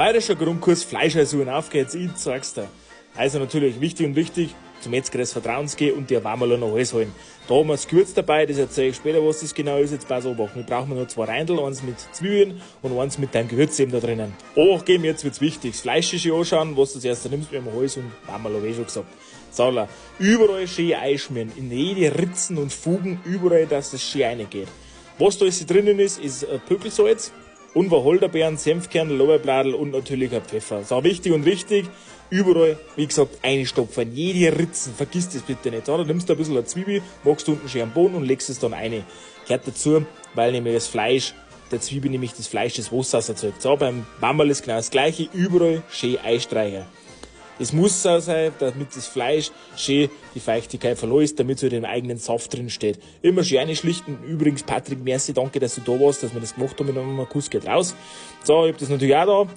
Bayerischer Grundkurs Fleischasuren, auf geht's, ich zeig's dir. Also natürlich wichtig und wichtig, zum Metzger des Vertrauens gehen und dir Wammerl noch alles holen. Da haben wir das Gewürz dabei, das erzähle ich später, was das genau ist. Jetzt pass auf, wir brauchen nur zwei Reindl, eins mit Zwiebeln und eins mit deinem Gewürz eben da drinnen. Obacht geben, jetzt wird's wichtig. Das Fleisch schön anschauen, was du zuerst nimmst, wir haben Hals und Wammerl, hab ich schon gesagt. So, überall schön einschmieren, in jede Ritzen und Fugen, überall, dass das schön reingeht. Was da jetzt drinnen ist, ist Pökelsalz und Wacholderbeeren, Senfkern, Lorbeerbladel und natürlich ein Pfeffer. So, wichtig und richtig, überall, wie gesagt, einstopfen, jede Ritzen, vergiss das bitte nicht. So, dann nimmst du ein bisschen eine Zwiebel, machst unten schön am Boden und legst es dann rein. Gehört dazu, weil nämlich das Fleisch, der Zwiebel nämlich das Fleisch das Wasser erzeugt. So, beim Wammerl ist genau das Gleiche, überall schön einstreichen. Es muss so sein, damit das Fleisch schön die Feuchtigkeit verlässt, damit so den eigenen Saft drin steht. Immer schön einschlichten. Übrigens, Patrick, merci, danke, dass du da warst, dass wir das gemacht haben. Mit einem Kuss geht raus. So, ich hab das natürlich auch da.